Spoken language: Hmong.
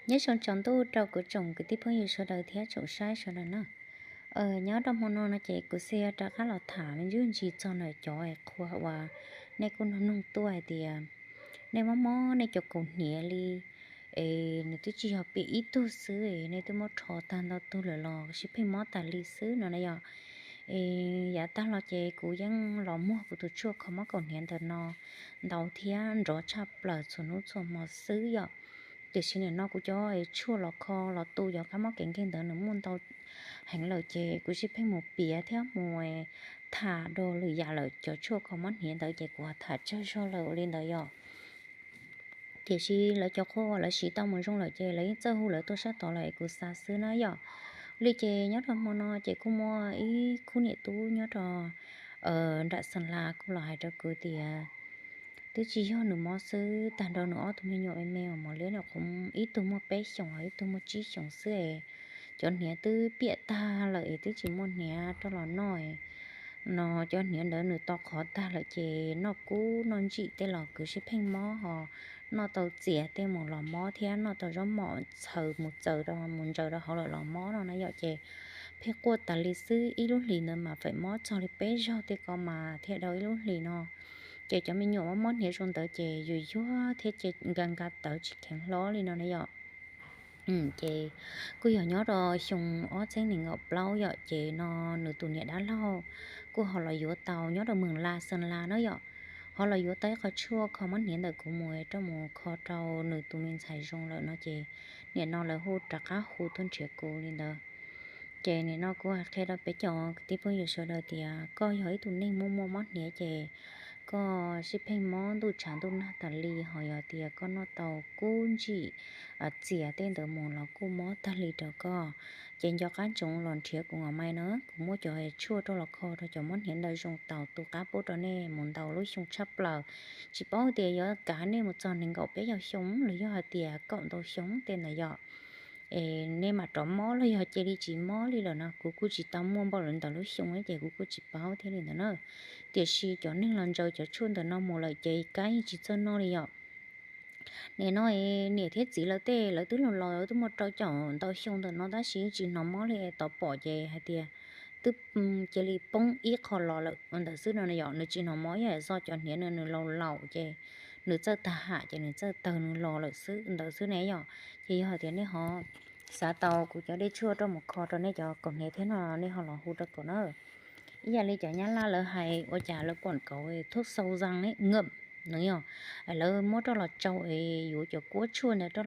Nyob zoo tsaus ntuj rau kuv tsoom kwv tij phooj ywg sawv daws thiab tsoom saib sawv daws na. Nyob rau hmo no no ces kuv xav rov qab los tham me ntsis txog ntawm cov qhua uas nej kuj nug nug tuaj hais tias nej mob mob nej cov kaus hniav li es nws twb tsis yog piam ib tug xwb es nej twb muab rho tag ntau tug lawm los sib pheej mob tas li xwb no na yom. Es yav tag los ces kuv yeej los muag kuv tus tshuaj kho mob kaus hniav ntawm no ntau thiab nrov tshaj plaws txhua hnub txhua hmo xwb yom. Tiam sis nim no kuv cov tshuaj los kho los tu cov kab mob kev nkeeg ntawd nws muaj ntau heev lawm ces kuv sib pheej mus piav thiab mus tham dua lwm yam lawm. Cov tshuaj kho mob hniav ntawd ces kuv tham tsawg zog lawm ua li ntawd yom. Tiam sis lawv cov qhua uas lawv siv tau mus zoo lawm ces lawv yeej txawj hu lawv tuaj sab tod lawm es kuv xav xwb na yom. Li ces nyob rau hmo no ces kuj muaj ib khub niam tub nyob rau nram Xeem Las kuj los hais rau kuv tias twb tsis yog nws mob xwb, tag nrho nws ob tug me nyuam me me uas mos liab nyuam qhuav ib tug muaj peb xyoos, ib tug muaj tsib xyoos xwb es cov hniav twb piam tag lawm es twb tsis muaj hniav rau los noj no. Cov hniav ntawd nws to qhov tag lawm ces noj kub noj ntsim tej los kwv sib pheej mob, ho noj tau txias tej mus los mob thiab noj tau zaub mom txhaws mus txaws rau mus ntsaws rau hauv lawm los mob no na yom. Ces pheej quaj tas li xwb, ib lub hlis ntawd mas feem mob txog li peb zaug tej ko mas thiaj dhau ib lub hlis no. Ces cov me nyuam mob mob hniav zoo ntawd ces yus yuag thiab ces nka nka tawv tsis kheev hlob li no na yom. Ces kuj yog nyob rau xyoo ob txhiab nees nkaum plaub yom, ces no nws tus niam dab laug kuj ho los yuav tau nyob rau Moos Las Xeem Las na yom, ho los yuav tau ib qho tshuaj kho mob hniav ntawm kuv mus rau mus kho rau nws tus me ntxhais zoo lawm no ces nim no lawv hu rov qab hu tuaj nrhiav kuv li ntawd. Ces nim no kuv hais qhia rau peb cov kwv tij phooj ywg sawv daws tias koj yog ib tug neeg muaj muaj mob hniav ces koj sib pheej mob ntuj tshav ntuj nag tas li, ho yog tias koj noj tau kub ntsim txias tej ntawd mus los kuj mob tag li rau koj. Ces nco qab ntsoov los nrhiav kuv os mas na, kuv muab cov tshuaj rau los kho rau cov mob hniav ntawd zoo tau tu qab pub rau nej mus ntau lub xyoo tshaj plaws. Tsis paub tias yuav kav nej mus txog nees nkaum peb caug xyoo los yog hais tias kaum ntau xyoo tej ntawd yom. Es nej mam rov mob los yog cia li tsis mob li lawm no, kuv kuj tsis tau muaj npaum li ntawd lub xyoo ces kuv kuj tsis paub thiab li ntawd na. Tiam sis cov neeg los ntsaws cov tshuaj ntawm no mus lawm ces kab yeej tsis txawj noj li yom. Nim no niam thiab txiv lawv tej lawv twb laus laus, lawv twb muaj rau caum ntau xyoo ntawm no tab sis yeej tsis hnov mob li, tau pom ces hais tias twb cia li poob ib qho los lawm ntawd xwb no yom. Nws tsis hnov mob yog zog cov hniav no nws laus laus ces nws txawj tag ham ces nws txawj tawg nws los lawm xwb ntawd xwb ne yom. Ces yog hais tias nej ho xav tau kuv cov dej tshuaj rau mus kho rau nej cov kaus hniav thiab no nej ho los hu rau kuv na. Ib yam li cov Nyab Laj lawv hais ua cas lawv kuam kauv thuốc sâu răng ấy ngậm no yom, lawv muab rau los tsau es yuav cov kuab tshuaj ntawd rau